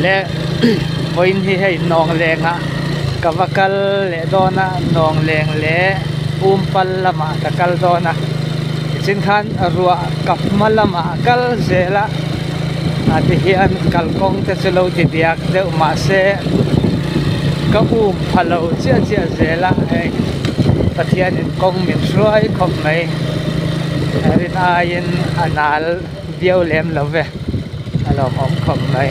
Le vawiin hi hei nawng lengah ka va kal leh dawn a nawng leng leh pumpal lamah ka kal dawn a tichin khan ruah ka hma lamah a kal zel a ah tihian kalkawng te chu lo ti diak deuh mahse ka um pha lo chiah chiah zel a hei Pathianin kawng min hruai khawp mai rin aiin a nal viau lem lo ve a lawmawm khawp mai.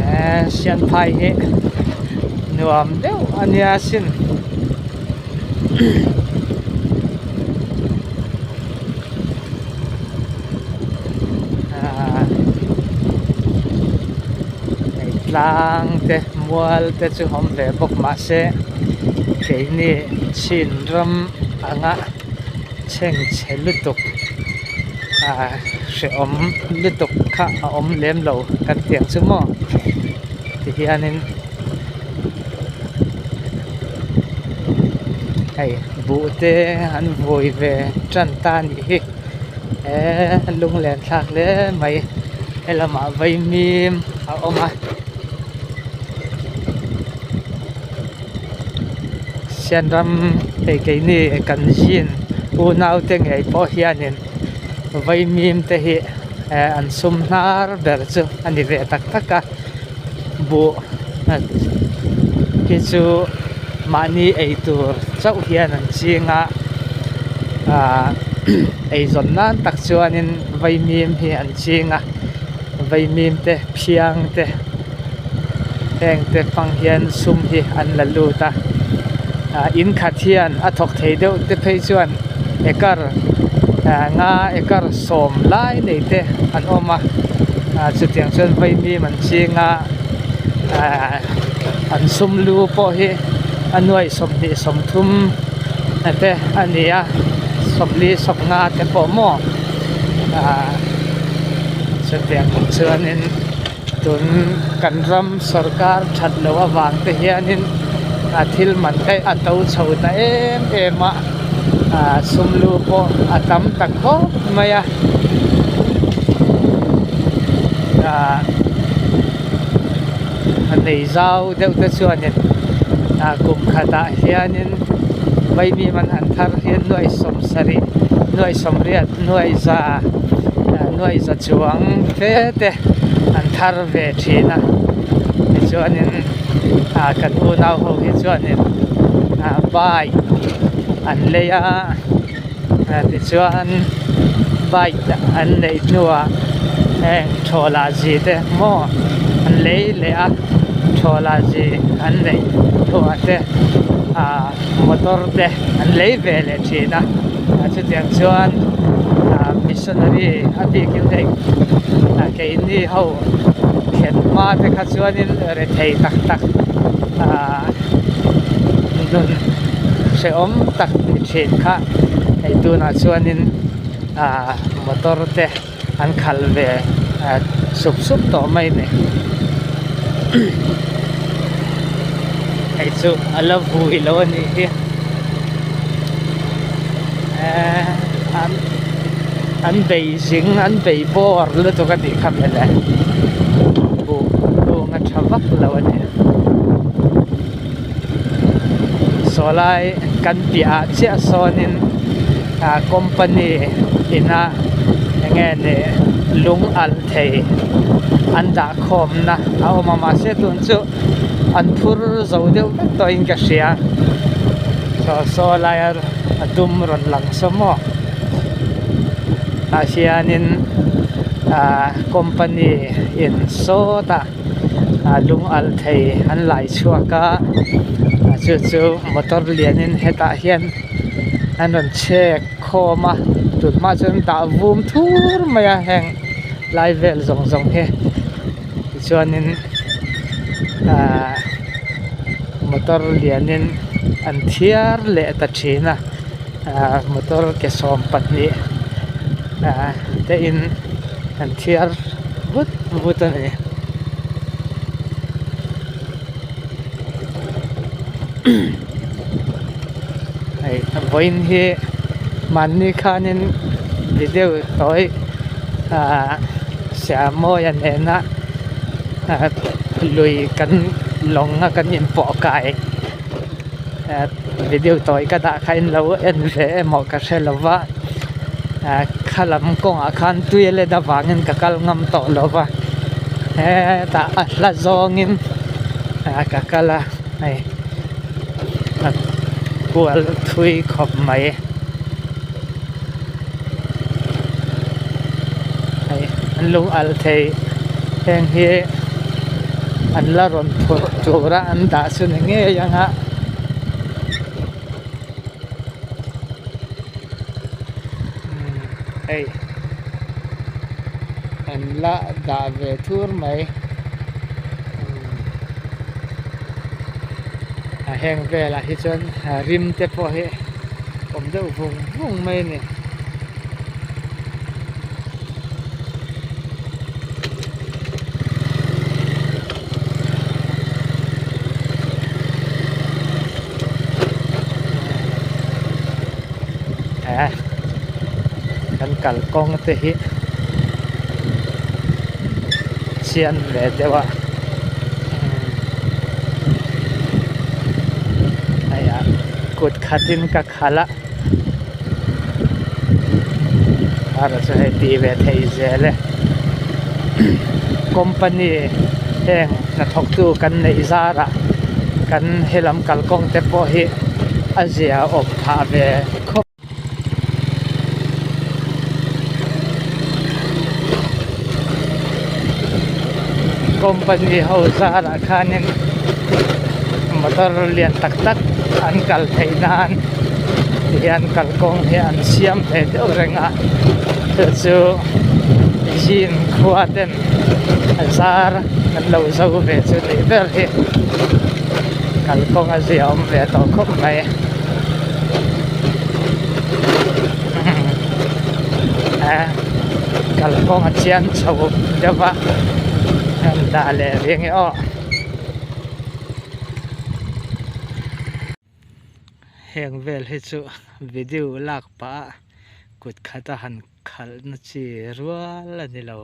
Eee Sianphai hi nuam deuh a nia sin aaa hei tlang te mual te chu awm ve bawk mahse keini chin ram anga chhengchhe lutuk ah hrehawm lutuk kha a awm lem lo kan tih ang chu maw tihianin hei buh te an vui ve tan ta a nih hi eee lunglen thlak hle mai helamah vaimim a awm a. Sianram hei keini kan zin unau te ngei pawh hianin vaimim te hi eh an sum hnar ber chu a ni ve tak tak a buh hi chu mahni ei tur chauh hian an ching a ah eizawn nan tak chuanin vaimim hi an ching a vaimim te phiang te. Heng te hmang hian sum hi an la lut a ah in khat hian a thawk thei deuh te phei chuan acre ah nga acre sawm lai nei te an awm a ah chutiang chuan vaimim an ching a ah an sum lu pawh hi a nuai sawmhnih sawmthum te a ni a sawmli sawmnga te pawh maw ah chutiang chuanin. Tun kan ram sorkar that loh avang te hianin a thil man te a to chho ta em em a ah sum lu pawh a tam ta khawp mai a ah a nei zau deuh te chuanin ah kum khatah hianin vaimim an han thar hian nuai sawm sarih nuai sawmriat nuai za nuai za chuang fe te an thar ve thin a tichuanin ah kan unau ho hi chuanin ah bike an lei a tichuan bike an neih hnuah heng thawhlah zi te maw an lei leh a thawhlah zi an neih hnuah te ah motor te an lei ve leh thin a chutiang chuan ah missionary a bikin hei ah keini ho thlen hma te kha chuanin rethei tak tak ah nun hrehawm tak ni thin kha hei tunah chuanin ah motor te an khalh ve sup sup tawh mai a ni hei chu a la vui lo a nih hi eee an an bei zing an bei bawr lutuk a tih kha mawle buh bung a tha vak lo a ni saw lai kan piah ah chiah sawnin ah company ina enge ni lung alh thei an dah khawm na a awm a mahse tun chu an phur zo deuh vek tawh in ka hria saw saw laia a dum rawn lang saw maw tah hianin ah company in sawtah ah lung alh thei an lai chhuak a chu chu motor lianin hetah hian an rawn chhek khawm a tun hma chuan dah vum thur mai a heng lai vel zawng zawng hi tichuanin ahh motor lianin an thiar leh ta thin a ahh motor ke 12 ahh te in an thiar vut vut a ni. Hei vawiin hi mahni khanin. video tawi ah Siamawia nena ah lui kan lawng a kan inpawh kai ah video tawi ka dah kha in lo en ve emaw ka hre lo va ah khalam kawngah khan tui a let avangin ka kal ngam tawh lo va hetah a hla zawngin ah ka kal a hei a kual thui khawp mai hei an lung alh thei heng hi an la rawn phurh tur a an dah chu ni ngei ang a. Hei an la dah ve thur mai a heng velah hi chuan rim te pawh hi awm deuh vung vung mai a ni. Eh kan kalkawng te hi chian ve deuh a hei ah kut khatin ka khalh a erawh chu hei tih ve theih zel e company heng hnathawk tu kan neih zarah kan helam kalkawng te pawh hi a zia awm phah ve khawp. Company ho zarah khanin motor lian tak tak an kal theih nan tihian kalkawng hi an siam ve deuh reng a chu chu zin khua ten a zar an lo zo ve chu nih ber hi kalkawng a zia awm ve tawh khawp mai kalkawng a chian chho deuh a an dah leh rih ang e aw. Heng vel hi chu video lak pah a kut khat a han khalh na chi rual a ni lo.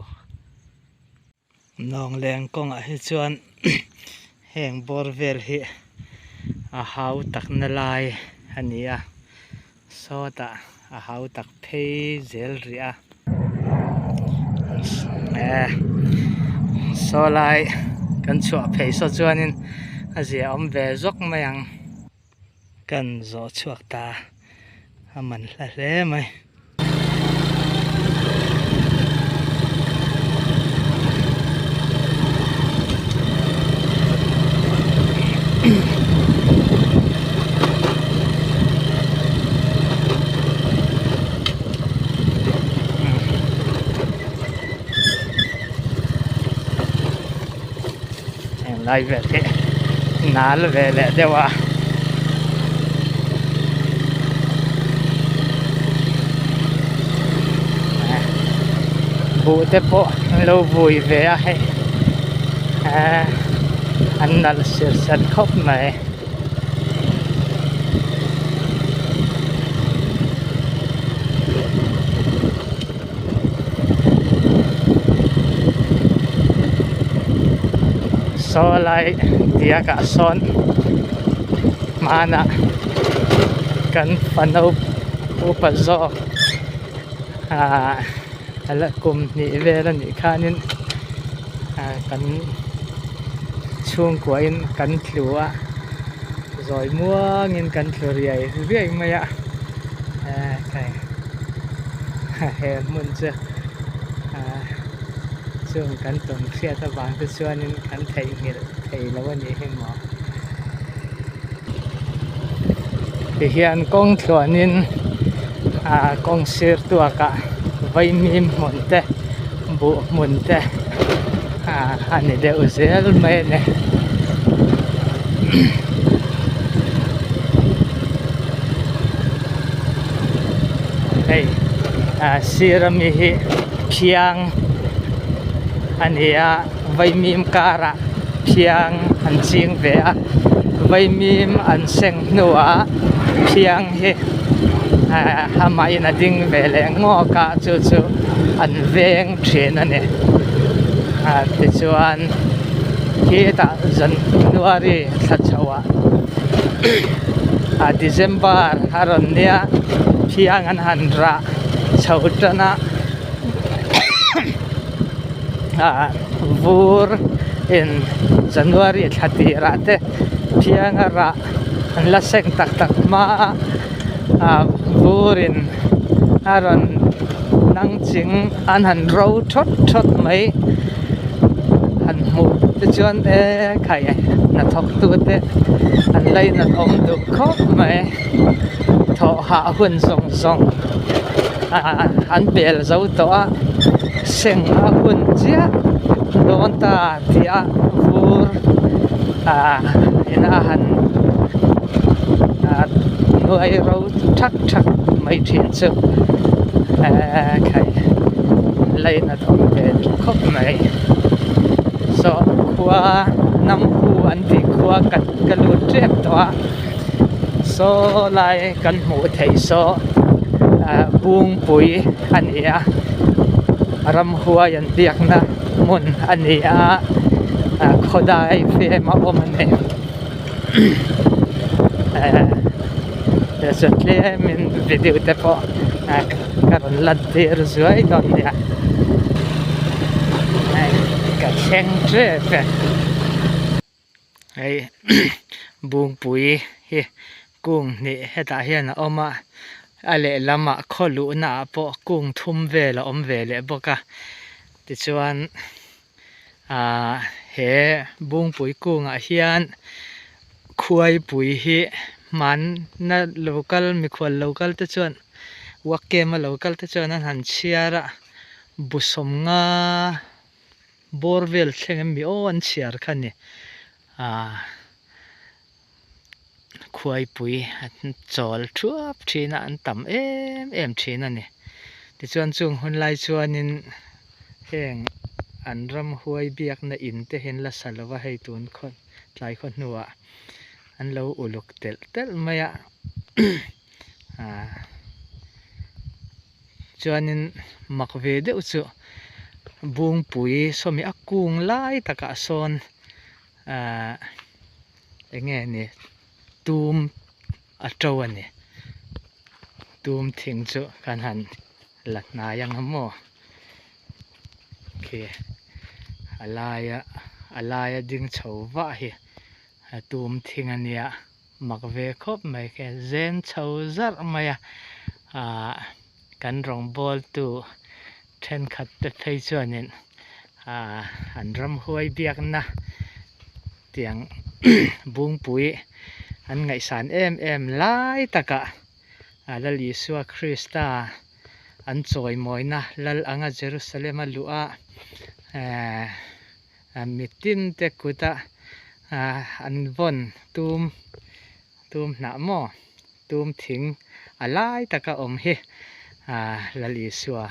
Nawngleng kawngah hi chuan heng bawr vel hi a hau tak na lai a ni a sawtah a hau tak phei zel rih a eh saw lai kan chhuah phei saw chuanin a zia awm ve zawk mai ang kan zawh chhuak ta a man hla hle mai. Heng lai vel hi nal ve leh deuh a. Buh te pawh an lo vui ve a hei eh an nalh sir sat khawp mai. Saw lai diakah sawn hmanah kan fano upa zawk ahh a la kum hnih vel a nih khanin ahh kan chhungkuahin kan tlu a zawi muangin kan tlu riai riai mai a ehh hei he hmun chu ahh chung kan tawn hriat avang te chuanin kan theihnghilh thei lo a nih hi maw tihian kawng thluanin ah kawng sir tuakah vaimim hmun te buh hmun te ah a ni deuh zel mai a ni. Hei ah sir ami hi phiang a ni a vaimim karah phiang an ching ve a vaimim an seng hnuah phiang hi. Amahin a ding ve leh ngawk a chu chu an veng thin a ni. Tichuan khitah January thla chho ah December a rawn nia thiang an han rah chho tan a vur in January thla tirah te thiang a rah an la seng tak tak hma a ah vurin a rawn nang ching an han ro thawt thawt mai han hmuh te chuan e khai hnathawk tu te an lainat awm duh khawp mai thawh hah hun zawng zawng ah an bel zo tawh a seng a hun chiah dawn ta tih a vur ah ina a han ah nuai ro thak thak mai thin chu eh khai lainat awm ve duh khawp mai saw khua Nampu an tih khua ka ka lut tep tawh a saw lai kan hmuh theih saw ah Bungpui a ni a ramhuai an biakna hmun a ni a ah khawdai fem a awm a ni eh chu tlemin video te pawh ah ka rawn lan tir zuai dawn nia hei ka thleng tep e. Hei bungpui hi kung hnih hetah hian a awm a a lehlamah khaw luhna ah pawh kung thum vel a awm ve leh bawk a tichuan ahh he bungpui kungah hian khuaipui hi hmanna lo kal mikhual lo kal te chuan work camp a lo kal te chuan an han chhiar a bu sawmnga. Bawr vel thleng em mi aw an chhiar kha ni ah khuaipui an chawl thuap thin a an tam em em thin a ni tichuan chung hun lai chuanin heng an ramhuai biakna in te hi an la sa lo va hei tun khaw tlai khaw hnuah an lo uluk telh telh mai a ah. Chuanin mak ve deuh chu Bungpui sawmi a kung lai takah sawn ahh eng nge ni tum a to a ni tum thing chu kan han la hnai ang a maw khi a laia a laia ding chho vah hi tum thing a nia. Mak ve khawp mai kha zen chho zarh mai a ahh kan rawngbawltu thenkhat te phei chuanin ahh an ramhuai biakna tiang bungpui an ngaihsan em em lai takah Lal Isua Krista an chawimawina Lal anga Jerusalem a luh a ehh. Mitin te kuta an vawn tum tum hnah maw tum thing a lai taka awm hi Lal Isua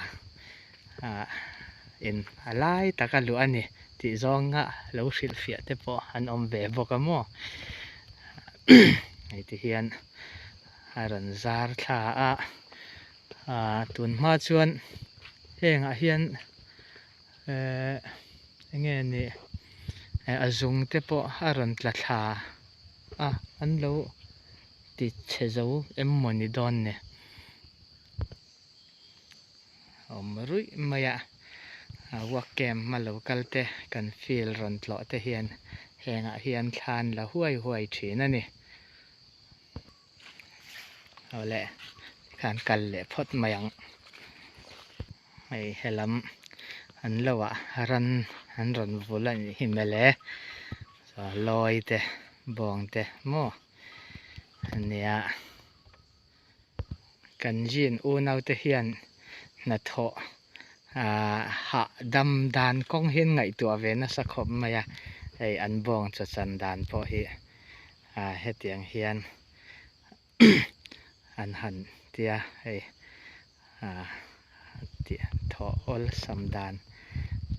in a lai taka luh a ni tih zawnga lo hrilhfiah te pawh an awm ve bawk a maw hei ti hian a rawn zar thla a tun hma chuan hengah hian. Ehh enge ni eh a zung te pawh a rawn tla thla a an lo ti chhe zo em maw ni dawn ni awm ruih mai a work camp a lo kal te kan field rawn tlawh te hian hengah hian thla an la huai huai thin a ni awle tikhan kal leh phawt mai ang. Hei helam an lo ah ran an rawn vul a nih hi mawle chuan lawi te bawng te maw ania kan jean unau te hian hnathawh ah hah dam dan kawng hi an ngaihtuah ve nasa khawp mai a hei an bawng chaw chan dan pawh hi ah hetiang hian. an han tia hei ah tih thawh awlsam dan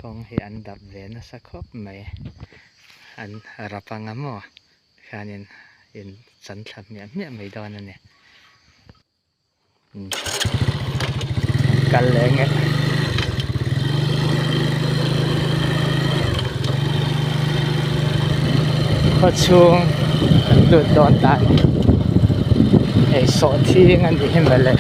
kawng hi an dap ve nasa khawp mai an rap anga maw khianin in chan thla hmiah hmiah mai dawn a ni. Kal leh nge. Khaw chhung kan lut dawn ta a ni. Hei sawhthing a nih hi mawle.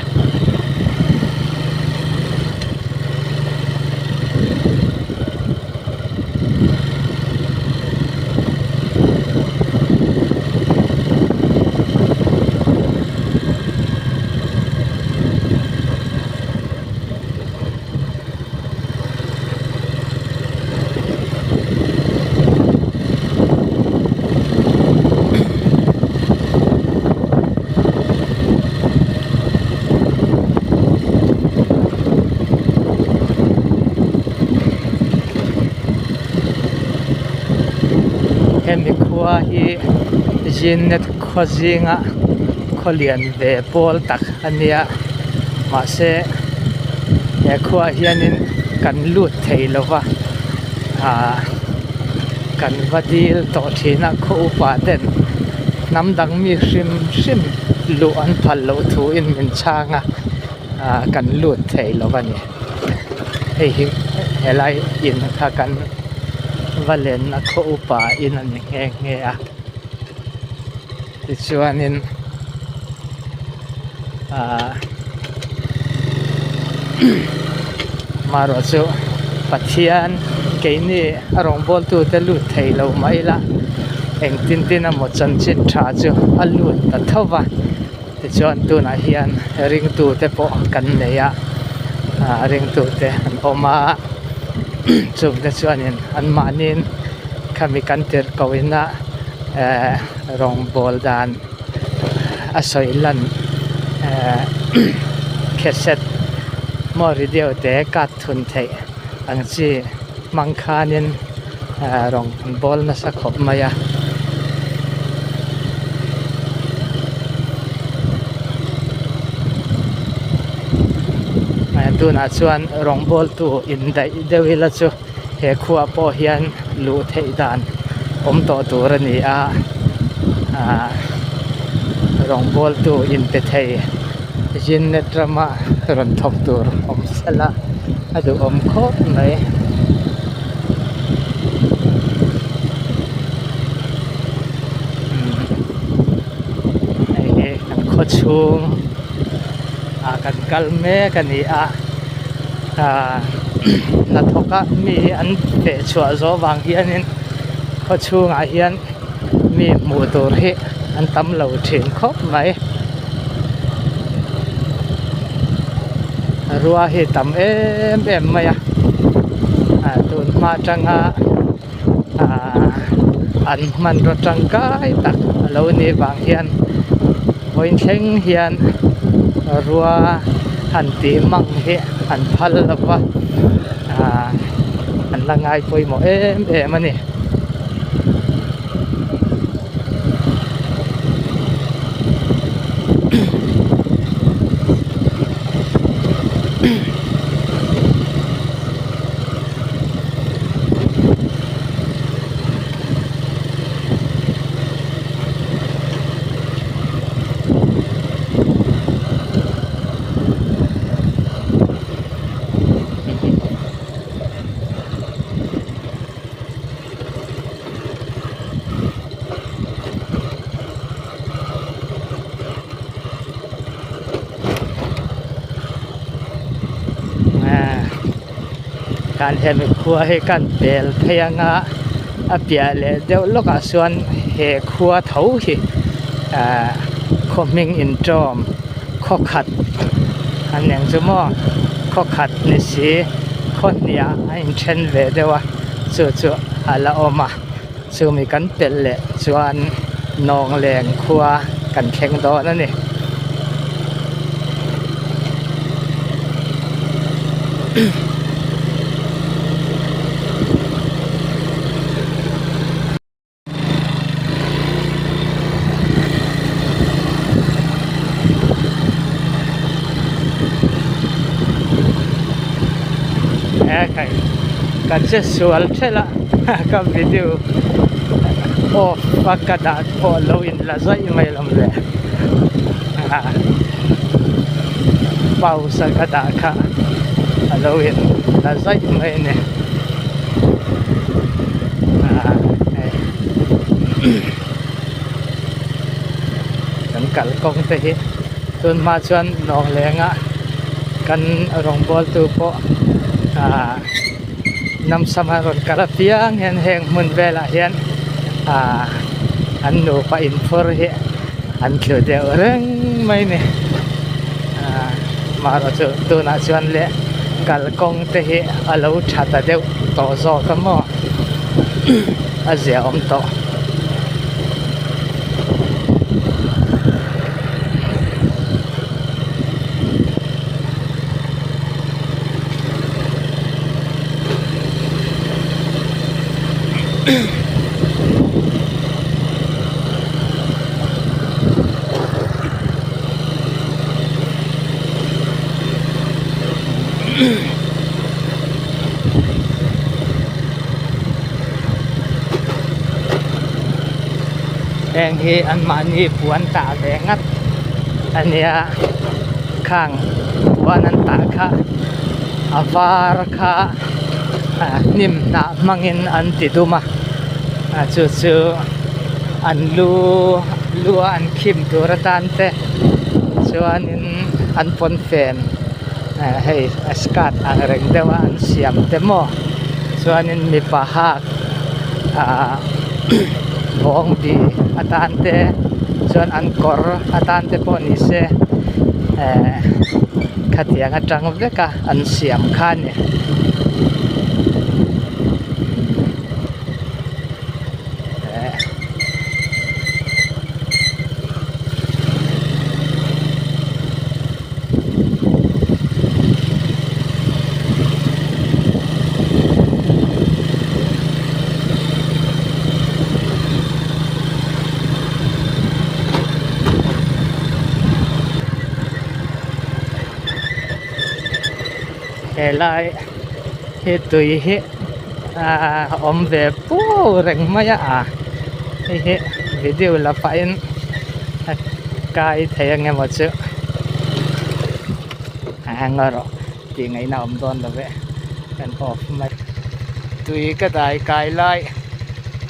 Hemi khua hi Zinnet khaw zinga khaw lian ve pawl tak a nia mahse he khuaah hianin kan lut thei lo va ahh kan va dil tawh thin a khaw upa ten hnam dang mi hrim hrim luh an phal loh thuin min chhang a ahh kan lut thei lo a ni. Hei hi helai in kha kan va lenna khaw upa in a ni nghe nghe a tichuanin ahh marawh chu Pathian keini a rawngbawltu te lut thei lo mai ila engtin tin emaw chanchin tha chu a lut ta tho va. Tichuan tunah hian ringtute pawh kan nei a ah ringtute an awm a chungte chuanin anmahniin khami kan tirh koh ina eh rawngbawl dan a sawi lan eh cassette maw radio te card thun theih ang chi hmang khanin eh rawng an bawl nasa khawp mai a. Tunah chuan rawngbawltu indaih deuh ila chu he khuaah pawh hian luh theih dan awm tawh tur a ni a ah rawngbawltu inpe thei Zinnet rama rawn thawk tur awm sela a duhawm khawp mai. Hei hi kan khaw chhung ah kan kal mek a ni a ah hnathawk a mi hi an feh chhuah zawh vang hianin khaw chhungah hian mi hmuh tur hi an tam lo thin khawp mai. Rua hi tam em em mai a ah tun hma atanga ah an hmanraw tangkai tak a lo nih vang hian vawiin thleng hian rua han tih mang hi an phal lo va ah an la ngai pawimawh em em a ni. Kan hemi khua hi kan pel phei anga a piah leh deuh lawkah chuan he khua tho hi ahh khaw hming intawm khaw khat an eng chu maw khaw khat ni si khaw hniah a inthen ve deuh a chu chu a la awm a chumi kan pelh leh chuan Nawngleng khua kan thleng dawn a ni. Ka che sual thelh a ka video off a ka dah pawh lo in la zaih mai lo le. pause a ka dah kha a lo in la zaih mai a ni ah hei kan kalkawng te hi tun hma chuan lawng leng a kan rawngbawl tu pawh ah namsam a rawn kal apiang hian heng hmun velah hian ah an nupa inphur hi an tlu deuh reng mai a ni ah amaherawhchu tunah chuan le kalkawng te hi a lo tha ta deuh tawh zawk a maw a ziaawm tawh. Heng hi anmahni puan tah ve ngat a nia khang puan an tah kha a var kha hnim hnah hmangin an ti dum a chu chu an lu lu a an khim tur atan te chuanin an pawnfen hei a skirt ang reng deuh a an siam te maw chuanin mipa hak ah bawng bih atan te chuan an kawr atan te pawh ni se eh khatiang atang vek a an siam kha a ni. Helai hi tui hi a awm ve puau reng mai a hei hi video la pahin a kai thei ang emaw chu a ngaw rawh tih ngaihna a awm dawn lo ve kan off mai tui ka dai kai lai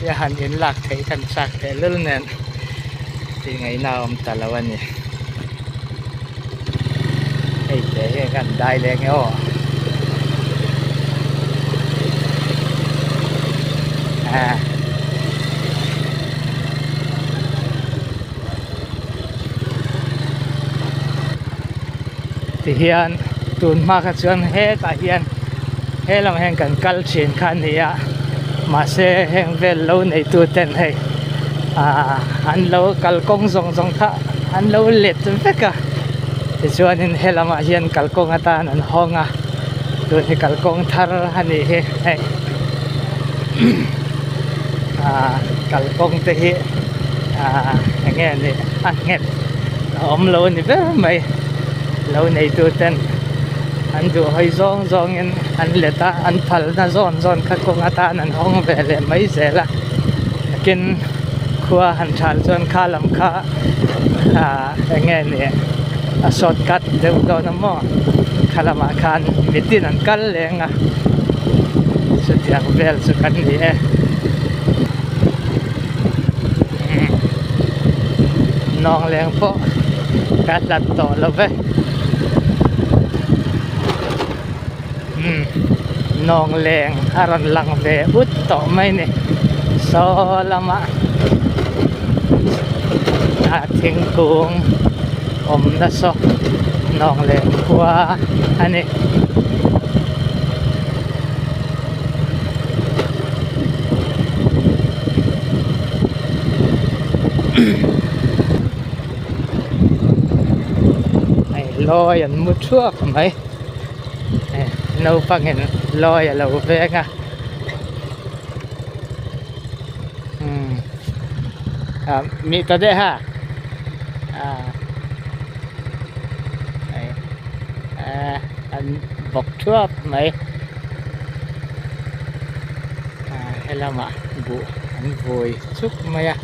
hi a han in lak theih kan chak tehlul nen tih ngaihna a awm ta lo a ni. Hei te hian kan dai leh nge aw ah tihian tun hma kha chuan hetah hian he lamah hian kan kal thin kha a ni a mahse heng vel lo neitu ten hei ah an lo kalkawng zawng zawng kha an lo let vek a tichuanin he lamah hian kalkawng atan an hawng a tun hi kalkawng thar a nih hi hei ah kalkawng te hi ah eng nge ni a nghet a awm lo a ni ber mai lo neitu ten an duh hawi zawng zawngin an let a an phalna zawn zawn kha kawng atan an hawng ve leh mai zel a nakin khua han thal chuan kha lam kha ah eng nge ni a short cut deuh dawn a maw kha lamah khan mitin an kal leng a chutiang vel chu kan ni e nawng leng pawh ka hlat tawh lo ve umm nawng leng a rawn lang ve ut tawh mai a ni saw lamah ah thingkung awm nasa nawng leng khua a ni. Hei lawi an mu thuak mai hei naupangin lawi a lo veng a umm ah mi ta deuh ha ah hei ah an bawk thuak mai. Ah helamah buh an vui chuk mai a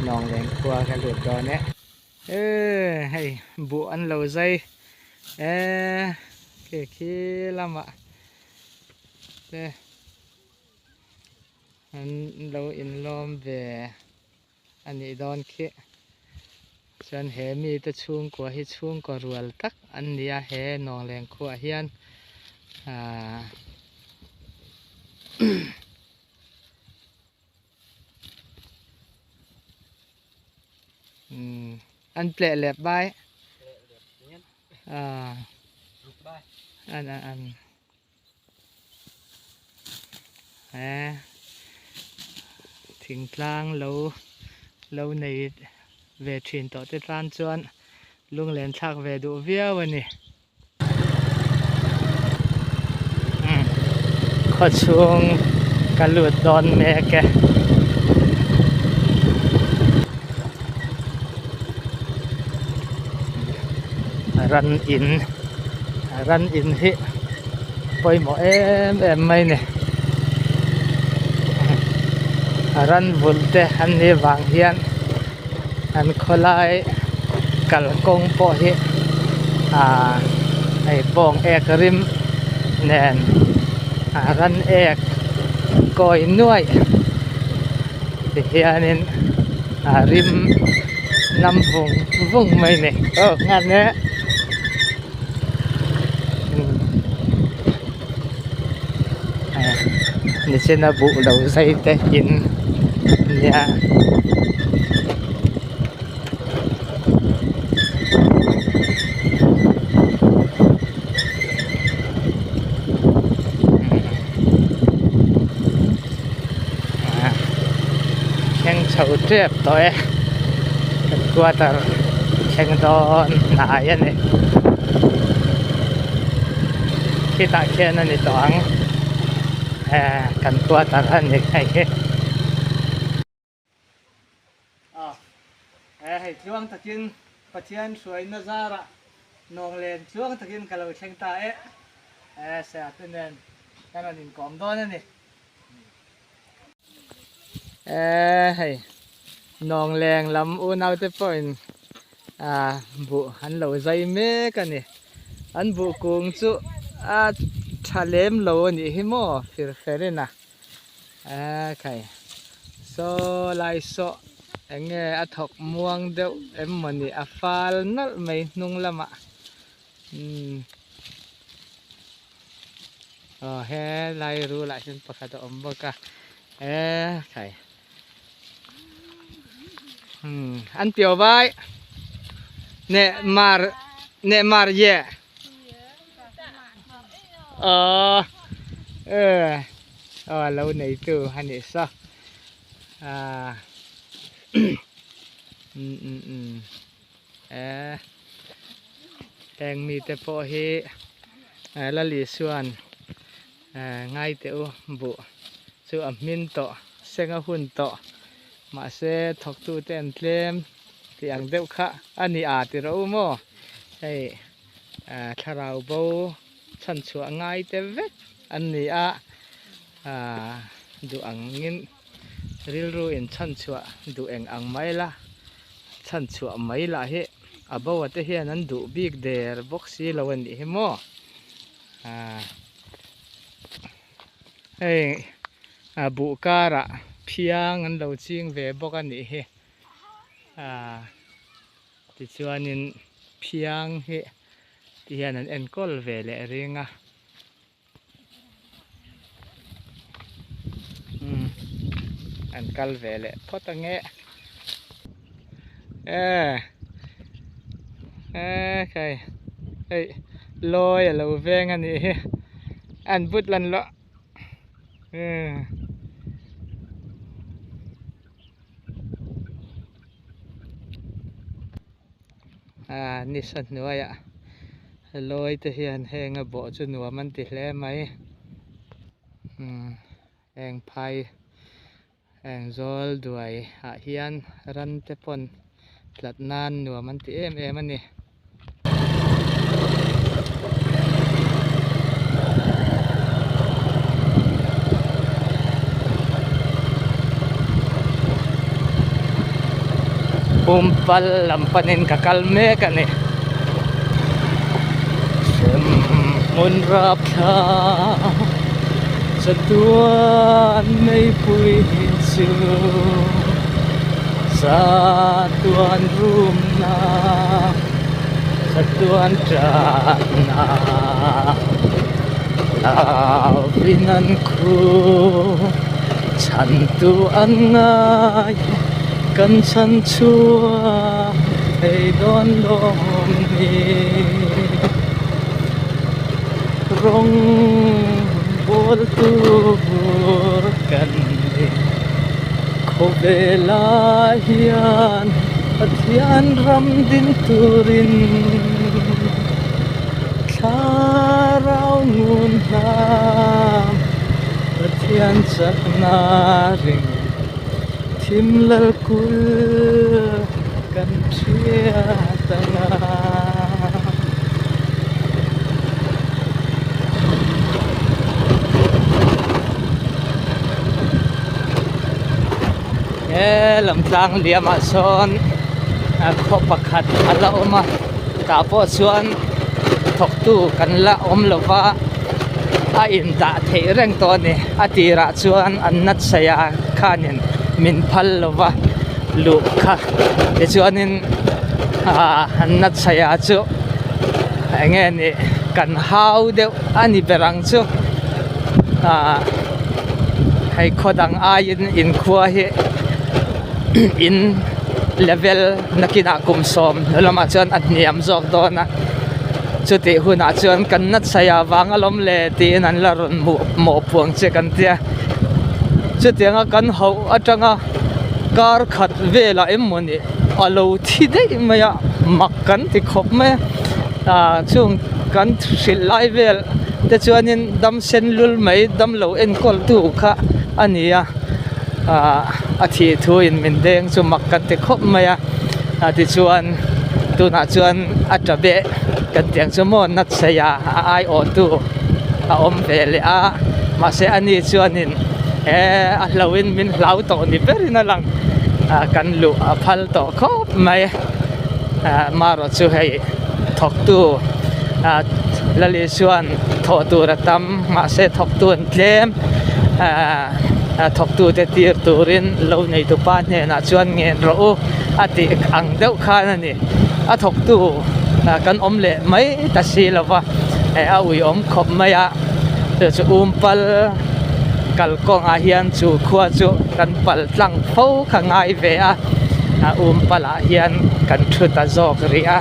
lawng leng khua ka lut dawn e. E hei buh an lo zai e khi khi lamah te an lo inlawm ve a nih dawn khi. Chuan he mite chhungkua hi chhungkaw rual tak an ni a he Nawngleng khuaah hian ahh umm an tleh lep bai ahh an an an he thingtlang lo lo nei ve thin tawh te tan chuan lunglen thlak ve duh viau a ni. Khawchhung ka lut dawn mek e. Ran in ran in hi pawimawh em em mai ni. Ran vulh te an nih vang hian an khawlai kalkawng pawh hi ah hei bawng ek rim nen ah ran ek kawi nuaih ti hianin a rim nam vung vung mai a ni aw ngan e nichina buh lo zai te in nia. Thleng chho tep tawh e headquarter thleng dawn hnai a ni khitah khian a ni tawh ang kan quarter a ni hei hi. He hei tluang takin Pathian hruaina zarah nawnglen tluang takin ka lo thleng ta e. He Seate nen kan rawn inkawm dawn a ni. E hei nawngleng lam unaute pawhin buh an lo zai mek a ni. An buh kung chu a tha lem lo a nih hi maw fir ferin a. E khai saw lai saw eng nge a thawk muang deuh em mawni a fal nalh mai hnung lamah umm aw he lai rulah hian pakhat a awm bawk a e khai umm an piau vai neh mar neh mar ye. Aw aw lo neitu a nih saw ah um um um e heng mite pawh hi Lali chuan ngai teh u buh chu a hmin tawh seng a hun tawh mahse thawktute an tlem tih ang deuh kha a ni a ti rawh u maw hei. Thlarau bo chhanchhuah ngai te vek an ni a, duh angin rilru in chhanchhuah duh eng ang mai la, chhanchhuah mai lah hi a bo a te hian an duh bik der bawk si lo a nih hi maw. Hei buh karah phiang an lo ching ve bawk a nih hi. Tichuanin phiang hi ti hian an enkawl ve leh ring a umm an kal ve leh phawt ange e e khai hei lawi a lo veng a nih hi an but lan loh umm. Ah nisa hnuaiah lawi te hian heng a bawh chu nuam an ti hle mai umm heng phai heng zawl duai ah hian ran te pawn tlat nan nuam an ti em em a ni. Umpal lam panin ka kal mek a ni. Hremhmun rapthla chatuan meipui chu chatuan rumna chatuan tanna hlauvin an khu chhantu an ngai. Kan chhan chhuak thei dawn lawm ni rawng bawl tur kan ni khawvelah hian Pathian ram din turin thlarau ngun hnam Pathian chakna ring. Thim lal kul kan hriat ang a. He lam tlang liam ah sawn khaw pakhat a la awm a tah pawh chuan thawktu kan la awm lo va a indah theih reng tawh a ni a tirah chuan an natsaih a. Khanin min phal lo va luh kha tichuanin ah an natsaih ah chu eng nge nih kan hau deuh a ni ber ang chu ah hei khaw dang aiin inkhua hi in level nakinah kum sawm lamah chuan a hniam zawk dawn a chutih hunah chuan kan natsaih ah vang alawm le tiin an la rawn hmuh mawhpuang che kan tia. Chutianga kan hauh atanga kar khat velah em mawni a lo thi daih mai a mak kan ti khawp mai a ah chung kan hrilh lai vel te chuanin dam sen lul mai dam lo enkawl tu kha a ni a ah a thih thu in min deng chu mak kan ti khawp mai a ah tichuan tunah chuan a ta beh kan tih ang chu maw natsaih a a aiawh tu a awm ve leh a mahse ani chuanin he a hloin min hlau tawh ni berin a lang ah kan luh a phal tawh khawp mai ah marawh chu hei thawktu ah Lali chuan thawh tur a tam mahse thawktu an tlem ah thawktu te tir turin lo neitu pa hnenah chuan ngen rawh u a tih ang deuh khan a ni a thawktu kan awm leh mai ta si lo va a uiawm khawp mai a. Chu chu umpal kalkawngah hian chu khua chu kan pal tlang fo kha ngai ve a a umpal ah hian kan thu ta zawk rih a.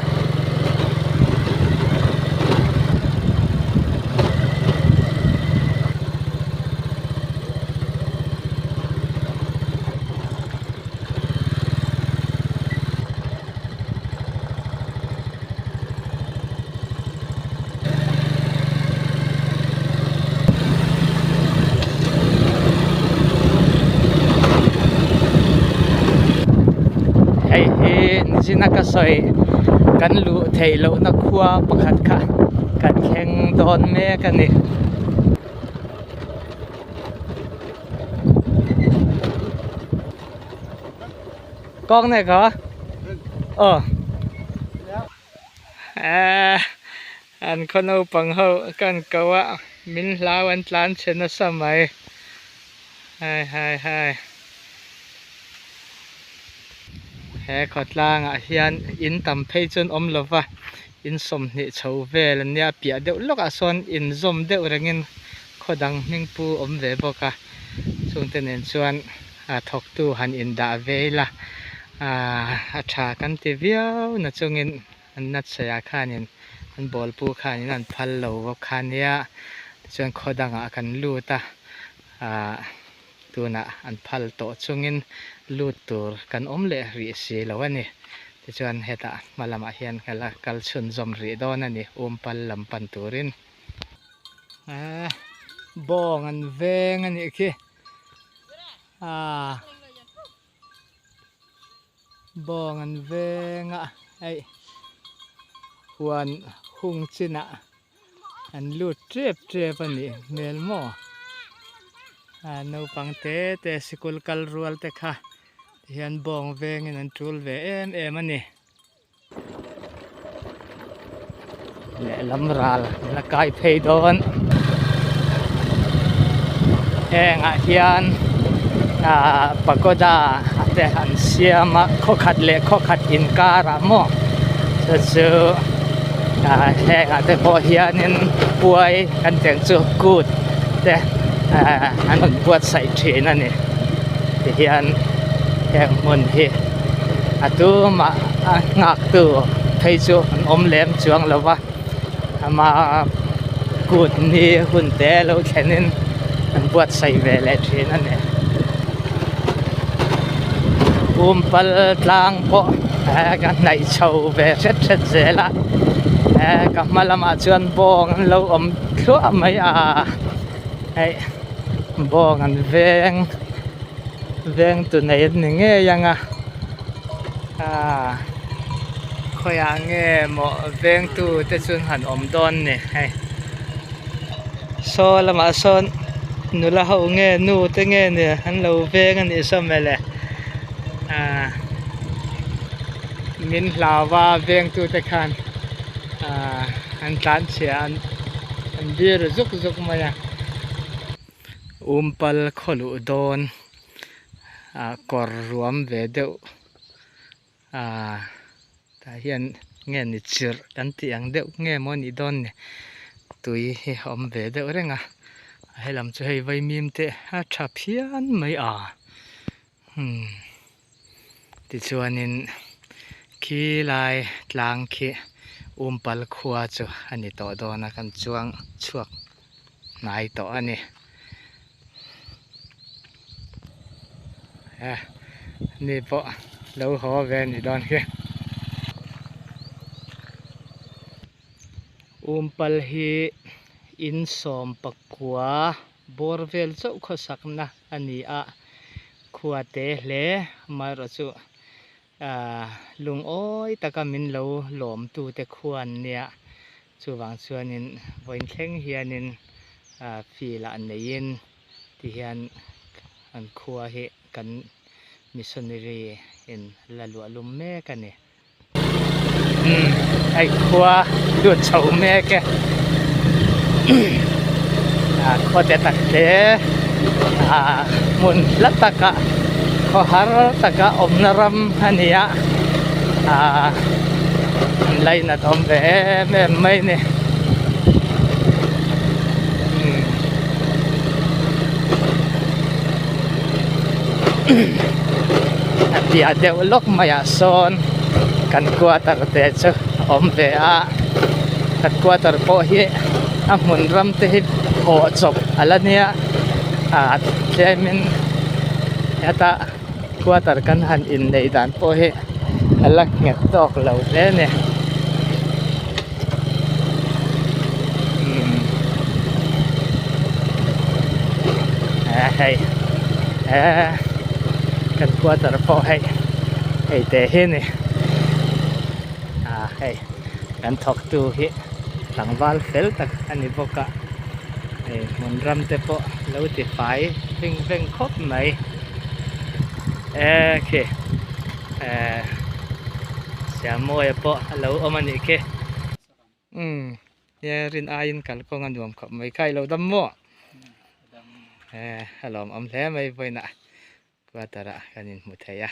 Hei hi nichina ka sawi kan luh theih lohna khua pakhat kha kan thleng dawn mek a ni. Kawng nei kha aw. Eee an khaw naupang ho ka an ko a min hlau an tlan chhe nasa mai hai hai hai he khawtlangah hian in tam phei chuan awm lo va in sawmhnih chho vel an nia piah deuh lawkah sawn inzawm deuh rengin khaw dang hming pu awm ve bawk a chungte nen chuan a thawktu han indah ve ila aaa a tha kan ti viau na chungin an natsaih khanin an bawlpu khanin an phal lo bawk kha nia tichuan khaw dangah kan lut a aaa tunah an phal tawh chungin lut tur kan awm leh rih si lo a ni tichuan hetah hma lamah hian ka la kal chhunzawm rih dawn a ni umpal lam pan turin eee bawng an veng a nih khi. Aaa bawng an veng a hei huan hung chinah an lut tep tep a nih hmel maw a naupang te te sikul kal rual te kha. Tihian bawng vengin an tul ve em em a ni. Lehlam ral an la kai phei dawn. Hengah hian ah pagoda te an siam a khawkhat leh khawkhat inkarah maw chu chu ah hengah te pawh hianin puai kan tih ang chu kut te ah an rawn buatsaih thin a ni tihian heng hmun hi a tumah a nghak tu phei chu an awm lem chuang lo va ama kut ni hun te lo thlen in an buatsaih ve leh thin a ni pumpal tlang pawh ka hnaih chho ve hret hret zel a ka hma lamah chuan bawng an lo awm thluah mai a hei bawng an veng. Veng tu nei an ni ngei ang a aaa khawiah nge maw veng tu te chu an han awm dawn ni hei saw lamah sawn nula ho nge nu te nge ni an lo veng a nih saw mawle aaa min hlau va veng tu te khan aaa an tlanchhia an bir zuk zuk mai a. Umpal khaw luh dawn ah kawr ruam ve deuh ah tah hian nge ni chirh kan tih ang deuh nge maw anih dawn ni tui hi a awm ve deuh reng a helam chu hei vaimim te a tha phian mai a umm tichuanin khi lai tlang khi umpal khua chu a ni tawh dawn a kan chuang chhuak. hnai tawh a ni e ni pawh lo haw ve a nih dawn hi umpal hi in sawm pakua bawr vel chauh khawsakna a ni a khua te hle amaherawh chu ahh lungawi taka min lo lawm tute khuan nia. Chuvang chuanin vawiin thleng hianin field ah neiin tihian an khua hi kan missionary in la luah lum mek a ni. Umm hei khua lut chho mek e ah khaw te tak te ah hmun hla takah khaw har taka awmna ram a ni a ah. An lainat awm ve em em mai ni a piah deuh lawk maiah sawn kan quarter te chu a awm ve a kan quarter pawh hi a hmun ram te hi awh chawp a la nia ah tlemin heta quarter kan han inneih dan pawh hi a la nghet tawk lo hle a ni umm hei eh kan quarter pawh hei hei te hi a ni ah hei kan thawk tu hi tlangval fel tak a ni bawk a hei hmun ram te pawh lo ti fai veng veng khawp mai. E khi eh Siamawia pawh a lo awm a nih khi umm nia rin aiin kalkawng a nuam khawp mai kha i lo dam maw eh a lawmawm hle mai vawiinah quarter ah kan inhmu thei a.